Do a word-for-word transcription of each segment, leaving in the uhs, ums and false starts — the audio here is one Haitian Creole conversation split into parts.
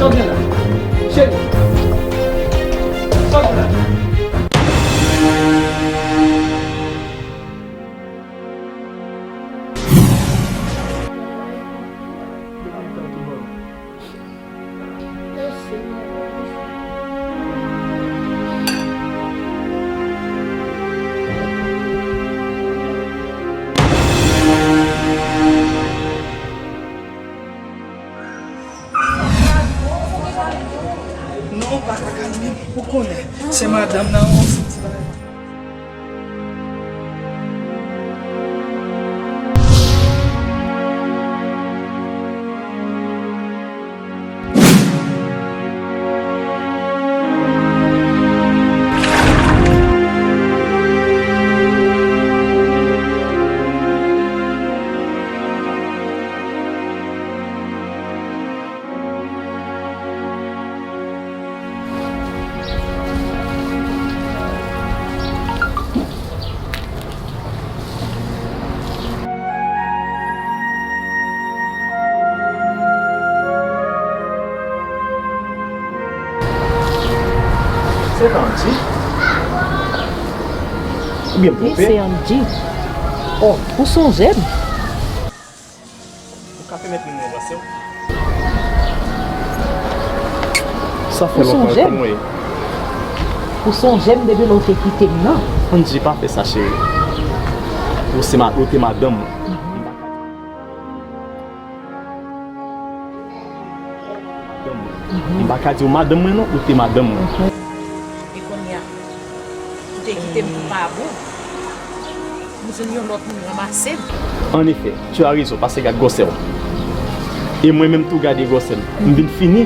Sòt la, cheri. Sòt la. Non, pa ka kalme, ou konnen. Se madanm nan, on ti bagay. Se Andy? Oubyen m Wi, twonpe? Se Andy. Oh, ou sonje m? Ou ka pèmèt moun nan panse w? Sa fè Ou lontan sonje m? Kòman w ye? Ou sonje m depi lè w te kite m nan? Andy, pa fè sa, cheri. Ou se ma, ou te madanm mwen. Madanm mwen. M pa ka di w madanm mwen non, ou te madanm mwen. E kounye a, ou te kite m pou pa bon. M jwenn yon lòt moun ranmase m. An efè, tu as raison, paske gad gwosè w. E mwen menm tou gade gwosè m. M vin fini.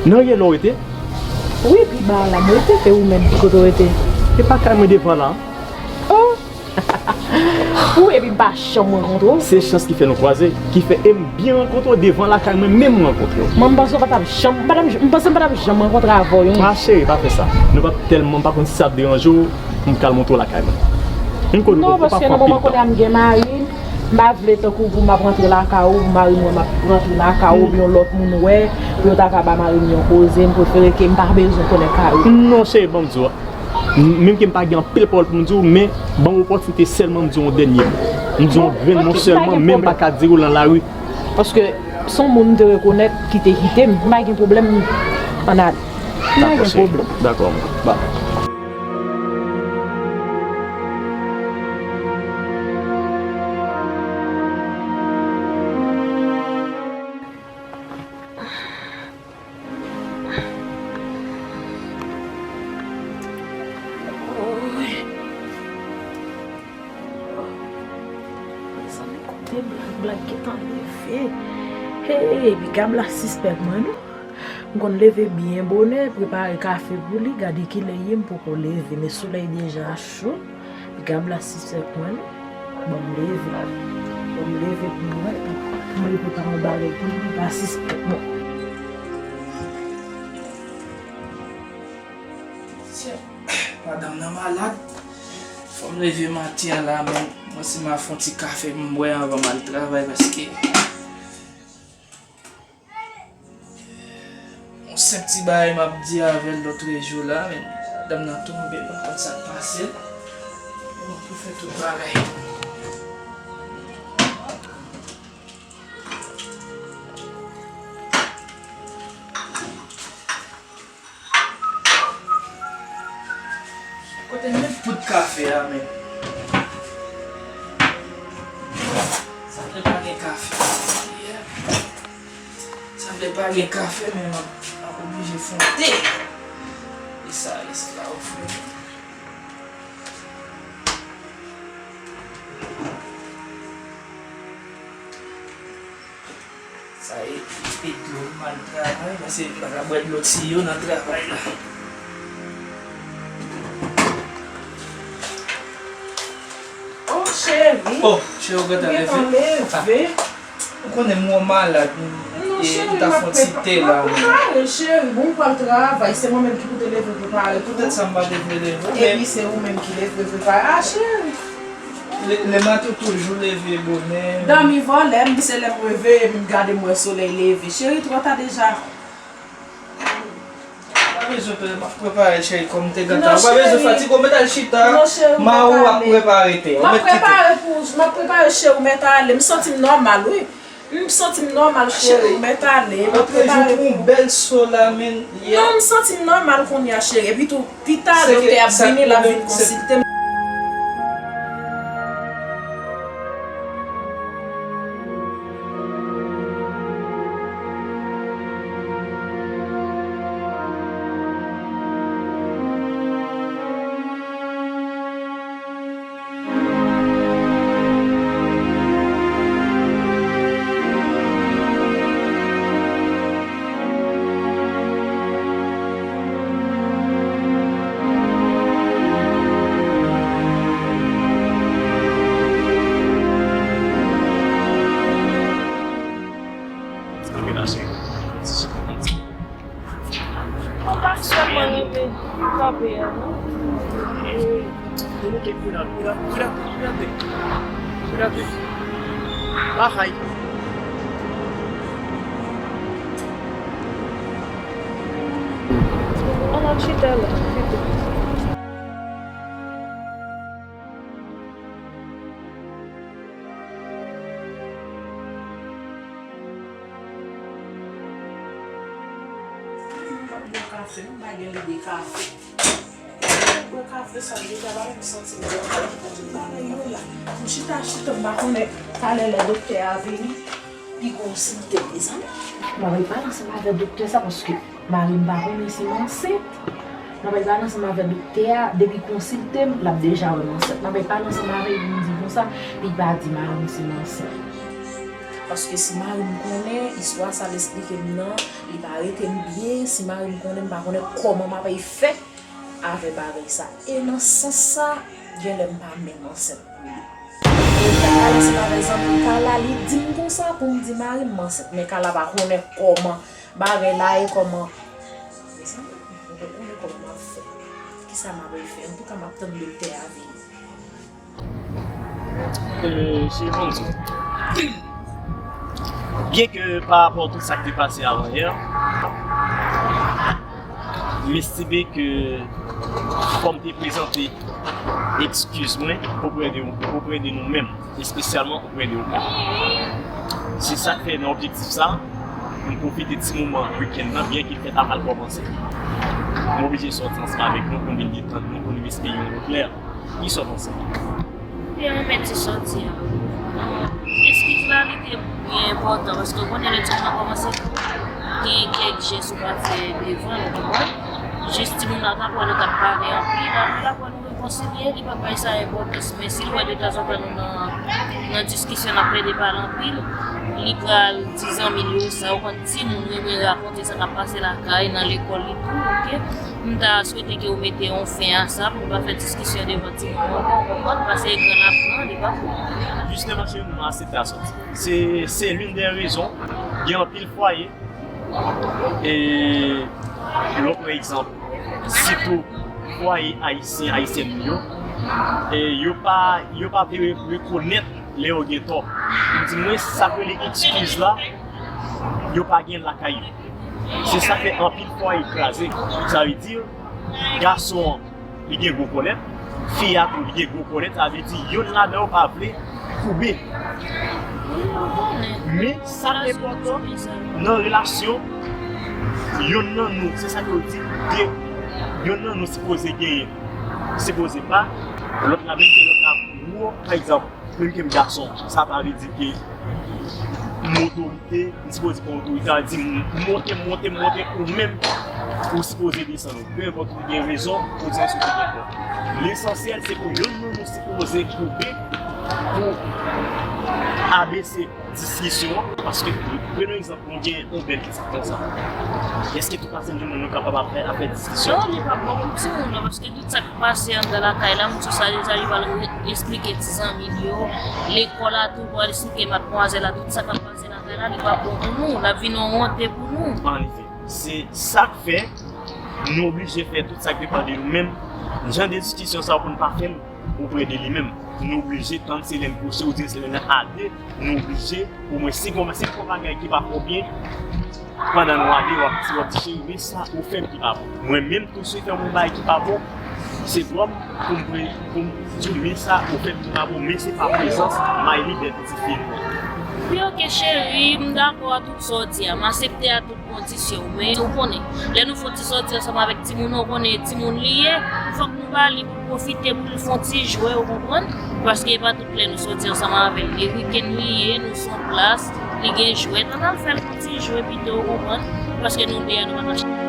Nan riyèl la w rete? Wi, pi ba la m rete, e ou menm, ki kote w rete? E pa kay mwen devan la. Oh! Ou epi m pa janm rankontre w. Se chans ki fè nou kwaze, ki fè e m byen rankontre w devan lakay mwen, menm m rankontre w. Mwen, m panse w pa t ap janm, m pa t ap, m panse m pa t ap janm rankontre avè w, wi. Ah, cheri, pa fè sa. Nou p ap tèlman, m pa konn si sa ap deranje w, m pral montre w lakay mwen. M konn ou, ou pa pran anpil tan. Non, paske nan moman kounye a m gen mari, m pa vle tankou pou m ap rantre lakay ou, pou mari m wè m ap rantre lakay ou, oubyen yon lòt moun wè, pou yo ta ka ba mari m yon koze, m prefere ke m pa bezwen konnen kay ou. Non, cheri, ban m di w. M, menm ke m pa gen anpil pawòl pou m di w, men ban m opòtinite sèlman m di w yon dènye mo. M di w yon grenn mo sèlman, men m pa ka di w lan lari. Paske se yon moun m te rekonèt ki te kite m. M pa gen pwoblèm, ann ale. M pa gen pwoblèm. Dakò, cheri. Dakò, mwen. Bye. Mezanmi, kote Blag, Blag gentan leve. Hey, piga Blag sispèk mwen, non. M konn leve byen bonè, prepare kafe pou li, gade kilè ye, m poko leve, men solèy deja cho. Gab la sispèk mwen, non. Ban m leve. Ban m leve pou m wè, pou m prepare yon bagay pou li, li pa sispèk mwen. Tchè, madanm nan malad. Fò m leve maten an la, men mwen se m a fè yon ti kafe m bwè anvan m al travay, paske yon senp ti bagay m ap di avè l lòtrejou la, men madanm nan tonbe, m pa konn sa k pase l. Men mwen pou fè tout bagay. Kote m met poud kafe a menm? Sanble pa gen kafe. Sanble pa gen kafe, men m ap, m ap oblije fè yon te. E sa, e sa la ou fre. Sa e, e dlo m al travay, paske m pa ka bwè dlo tiyo nan travay la. Oh, cheri. Oh, cheri, ou gentan leve? Ou konnen m wè w malad, m, e, m ta fè yon ti te la. Non, cheri, m ap prepare, cheri. Bon, ou pral travay, se mwen menm ki pou te leve prepare pou ou. Poutèt sa m pa te vle leve, men epi se ou menm ki leve prepare. Ah, cheri. Lè, lè maten toujou leve bonè. Dòmi vòlè, m se lè m reveye, m gade m wè solèy leve. Cheri, twò ta deja. Pa bezwen pre-, m ap prepare, cheri, kòm m te gentan. Ou pa bezwen fatige w, mèt al chita. Mari w ap prepare tè. M ap prepare pou, m ap prepare, cheri, ou mèt ale. M santi m nòmal, wi. M santi m nòmal, cheri, ou mèt ale. M ap prepare pou yon bèl solèy, men. Non, m santi m nòmal kounye a, cheri. Epi tou, pita, doktè a ap vini, l ap vin konsilte m. Ou pa sèlman rete kanpe a, non? Ou monte, koudav, koudav, koudav, koudav. Koudav. Lakay. An al chita la, pito. M ap bwè kafe, m pa gen lide kafe. M bwè kafe sa deja, pa menm santi m byen. M pa gen yon la. M chita, chita, m pa konnen talè lè doktè a vini, li konsilte, mezanmi. M ap pale ansanm avèk doktè sa paske mari m pa konnen si m ansent. M ap pale ansanm avèk doktè a, depi konsilte m, l ap deja wè m ansent. M ap pale ansanm avè l, m di konsa, li pa di mari m si m ansent. Paske si mari m konnen, istwa sa l esplike m nan, li pa rete m byen. Si mari m konnen, m pa konnen kòman m ap fè avè bagay sa. E nan sans sa, genlè m pa menm ansent pou li. E Kala, se pa egzanp, Kala, li di m konsa pou m di mari m m ansent. Men Kala pa konnen kòman bagay la ye, kòman. Mezanmi, mwen pa konnen kòman m ap fè. Kisa m ap fè? Antouka, m ap tann doktè a vini. Euh, cheri, ban m di w. Byen ke pa rapò tout sa k te pase avan yè, m estime ke fò m te prezante ekskiz mwen oprè de, oprè de nou menm, espesyalman oprè de ou menm. Se sa k fè nan objektif sa, m pwofite ti moman wikenn nan, byen ke fèt ap al kòmanse. M oblije sòti ansanm avèk nou pou n vin detann nou, pou n vin eseye yon lòt lè. Kisa w panse? M te renmen ti sòti a wi. Eskiz la, li te byen enpòtan, paske w konnen lè timoun nan kòmanse kou, gen kèk jès ou pa fè devan l, ou konprann? Jis timoun nan t ap wè nou t ap pale anpil, anpil apre nou rekonsilye, li pa t bay sa enpòtans, men si l wè detanzantan nou nan, nan diskisyon, n ap plede pale anpil, li pral di zanmi l yo sa, ou konn timoun renmen rakonte sa k ap pase lakay, nan lekòl li tou, oke? M ta swete ke w mete yon fen a sa pou n pa fè diskisyon devan timoun yo ankò, w konprann? Paske gran l ap gran, li pa pou. Jisteman, cheri, m aksepte a sòti. Se, se l'une des raisons. Gen anpil fwaye, e lè w pran egzanp, sitou fwaye ayisyen, ayisyèn yo, e yo pa, yo pa vle rekonèt lè yo gen tò. Di mwen, sa k rele ekskiz la, yo pa gen lakay yo. Se sa k fè anpil fwaye kraze. Sa vle di, gason an, li gen gwo kòlèt, fi a tou, li gen gwo kòlèt, sa vle di, youn ladan yo pa vle koube. Men, sa k enpòtan nan relasyon, youn nan nou, se sa ke yo di, de, youn nan nou sipoze genyen, sipoze ba, lòt la menm ke lòt la gwo, pa egzanp, menm ke m gason, sa pa vle di ke m otorite, m sipoze pran otorite a di m monte, m monte, m monte, ou menm, ou sipoze desann. Pe enpòt ou gen rezon, ou di sa ou te gen tò. Lesansyèl, se pou youn nan nou sipoze koube pou abese diskisyon an. Paske, pran egzanp, nou gen yon bèl pitit konsa. Èske tout fason nou kapab ap fè, ap fè diskisyon? Non, li p ap bon pou timoun nan, paske tout sa k pase anndan lakay la, m sou sa deja, li pral re-, esplike ti zanmi l yo. Lekòl la tou, pral esplike madmwazèl la, tout sa k ap pase lakay la, li p ap bon pou nou, l ap vin yon wonte pou nou. Anefè, se sa k fè nou oblije fè tout sa k depann de nou. Menm jan de diskisyon sa yo pou n pa fè l, Oprè de li menm. Nou oblije tann se lè n kouche oubyen se lè n ale, nou oblije omwen senk fwa, senk fwa bagay ki pa fè w byen. Pandan nou ale, w ap di, w ap di, "Cheri, men sa ou fè m ki pa bon." Mwen menm tou, si w fè m yon bagay ki pa bon, se dwa m pou m pre-, pou m di w, "Men sa ou fè m ki pa bon, men se pa prezans Mayli bèl pitit fi m." Wi, oke, cheri, m dakò a tout sa w di a, m aksepte a tout kondisyon, men ou konnen, lè nou fè yon ti sòti ansanm avèk timoun nan, ou konnen timoun li ye, fòk nou ba li pou l pwofite, pou l fè yon ti jwe, ou konprann? Paske e pa tout lè nou sòti ansanm avè l. E wikenn li ye, nou sou yon plas, li gen jwèt, ann al fè l yon ti jwe pito, ou konprann? Paske nou de a, nou pa nan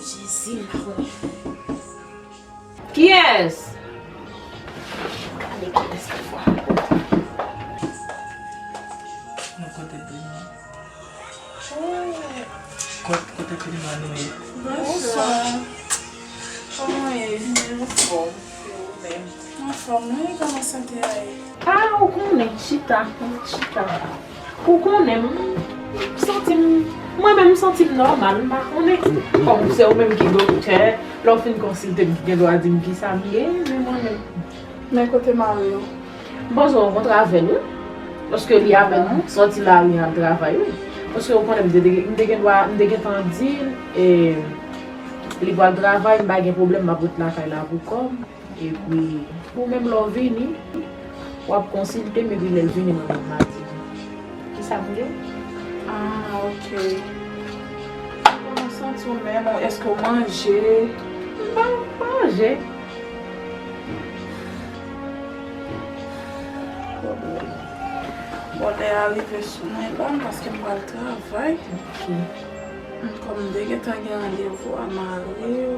Jezi, m pa konnen. Kiyès? Gade kiyès ki fwa. Mwen kote Prima. Kot-, kote Prima nou ye? Bonswa. Kòman w ye? Anfòm, wi, kòman sante a ye? Ah, ou konnen, chita, chita. Ou konnen, m santi m, mwen menm, m santi m nòmal, m pa konnen. Kòm se ou menm ki doktè, lè w fin konsilte m, ki gen dwa di m kisa m ye, men mwen menm. Men kote mari w? M panse w rankontre avè l, wi. Paske li apèn sòti lari al travay, wi. Paske ou konnen, m te, m te gen dwa, m te gentan di l, e, li pral travay, m pa gen pwoblèm, m ap ret lakay la pou kò m. Epi, ou menm lè w vini, w ap konsilte m, epi lè l vini, mwen menm m a di l. Kisa m gen? Ah, oke. Kòman w santi w menm? Èske w manje? M pa manje. Bon, lè a rive sou mwen la, paske m pral travay. Oke. Kòm m te gentan gen randevou a mari w.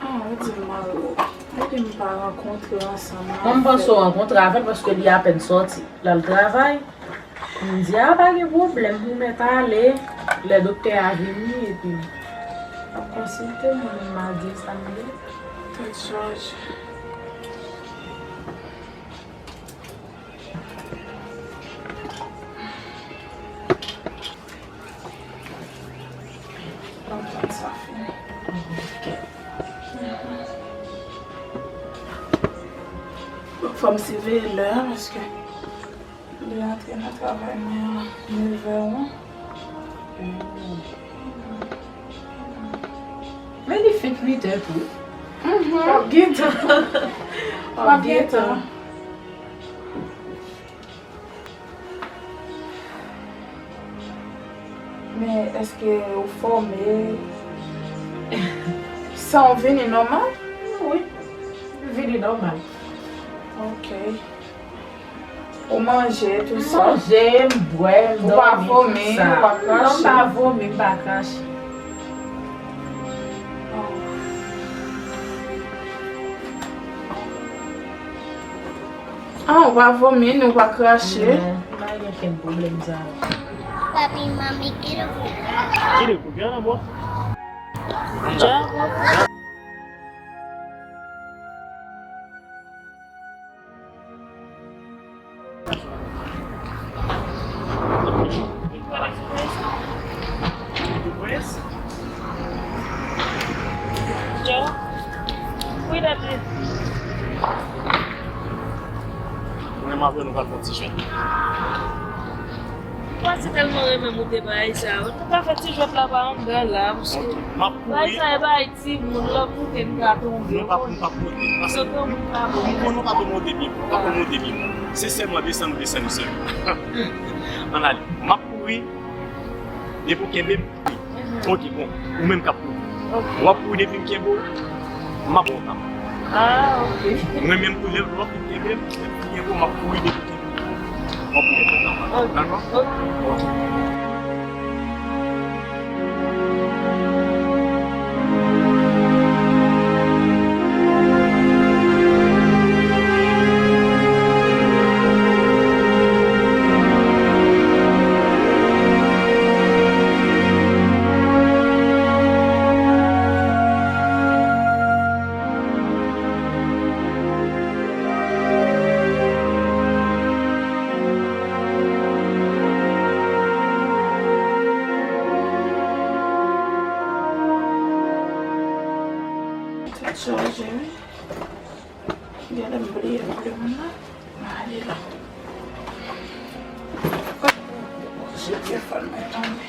Ah, ou di m mari w. Ou di m pa rankontre ansanm avè l. Mwen, m panse w rankontre avè l paske li apèn sòti. L al travay. M di, "A, pa gen pwoblèm, ou mèt ale." Lè doktè a vini, epi l ap konsilte mwen, m a di l sa m vle. Tèt chaje. Fò m siveye lè a, paske li antre nan travay mwen an nevè an. Men li fenk uitè tou. Mhm. W ap gentan. W ap gentan. Men èske ou fòme? San w vini nòmal? Wi, vini nòmal. Ok. Ou manje, tou sa? Manje, m bwè, m dòmi, tou sa. Ou pa vomi, ou pa krache? Non, m pa vomi, m pa krache. Ah, ou pa vomi, ni ou pa krache. Non, m pa gen okenn pwoblèm sa yo. Papi, mami, kile pou... Kile pou byen anbò. Django. Joe? Wi, daddy. Mwen, m avè nou pral fè yon ti jwèt. Mwen, se tèlman renmen moute bagay sa yo. Nou ka fè ti jwèt la pa anndan la, paske bagay sa e bagay timoun, lè w moute, nou ka tonbe. Nou pa, nou pa moute. Paske m konnen w pa konn moute byen, w pa konn moute byen. Se sèlman desann ou desann li sèlman. Ann ale. M ap kouri. Depi w kenbe m, wi. Ok, bon. Ou menm k ap kouri. Ok. W ap kouri depi m kenbe w, m ap ba w tap. Ah, ok. Mwen menm tou, lè w ap kenbe m, lè m kenbe w, m ap kouri depi w kenbe m. M ap ba w tap. Ok. Dakò? Ok. Ok. Chaje wi. Genlè m bliye m bliye m la. Mwen ale la. Kot se telefòn mwen tonbe.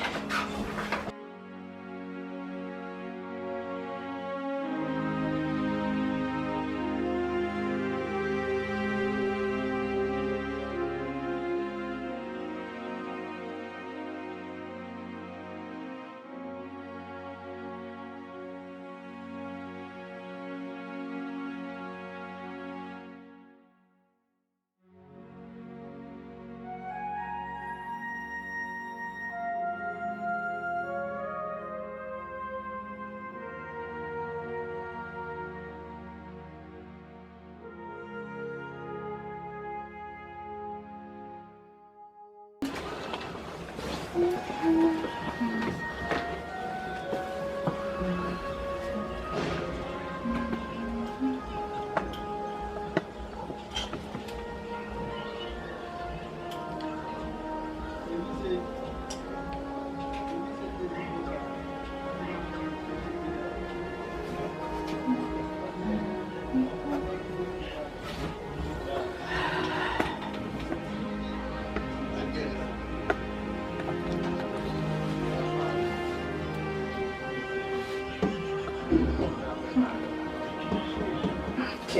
Ok.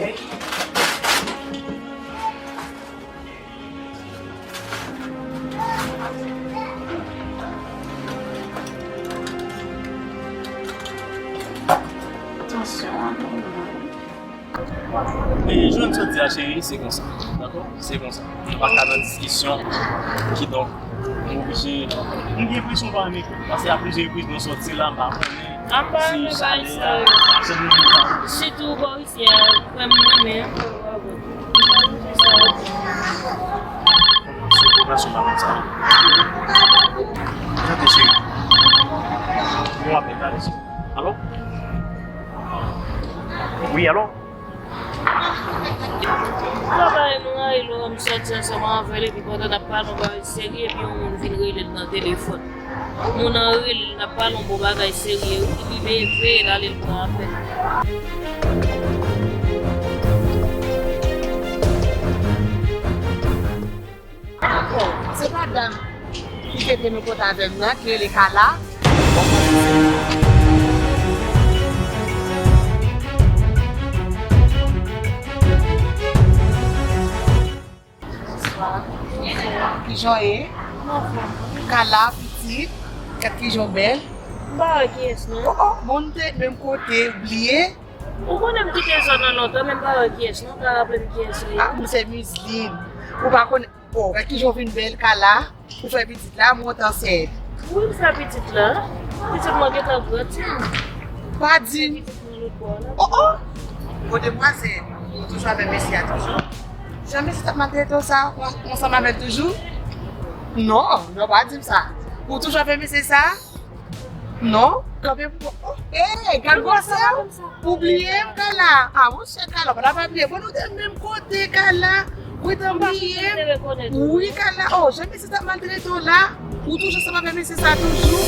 Tansyon an nòmal. E jan n sot di a, cheri, se konsa. Dakò? Se konsa. Nou pa ka nan diskisyon. Kidonk, nou oblije. M gen enpresyon w pa renmen kout. Paske a plizyè repriz nou soti la, m pa konnen si chalè a, jan nou ye la. Sitou bò isi a, kwè m renmen ankò avè w. Se pwokasyon pa konn sa. Tande, cheri. Yon apèl, tande, cheri. Alo? Wi, alo? Travay nou a, e lò m soti ansanm avè l, epi pandan n ap pale yon bagay serye, epi yon moun vin rele l nan telefòn. Moun nan rele l, n ap pale yon bon bagay serye, wi, li leve, l ale, l pran apèl. Bon, se pa dam ki te vle nou pote avè m nan, ki rele Kala. Bonswa. Kijan w ye? Anfòm. Kala, pitit. Gad kijan w bèl. M pa wè kiyès non. Oh, oh, bon, nou te menm kote, ou bliye? Ou konnen m kite zòn nan lontan, men m pa wè kiyès non, ou ka raple m kiyès ou ye? Ah, m se Mislin. Ou pa konnen? Oh, gad kijan w vin bèl, Kala. Ou fè pitit la, mwen t ansent. Wi, m fè pitit la. Pitit mwen gentan grandi. Pa di m. Pitit mwen lòt bò la. Oh, oh! Bon, demwazèl, ou toujou avèk mesye a toujou? Jan mesye t ap maltrete w sa, ou ansanm avè l toujou? Non, non, pa di m sa. Ou toujou avèk mesye sa? Non, kanpe pou, oh, hey, gad gwosè w. Ou bliye m, Kala. Ah, monchè, Kala, w pa ta bliye. Bon, nou te menm kote, Kala. Ou te bliye m. Wi, Kala. Oh, jan mesye t ap maltrete w la. Ou toujou ansanm avèk mesye sa toujou.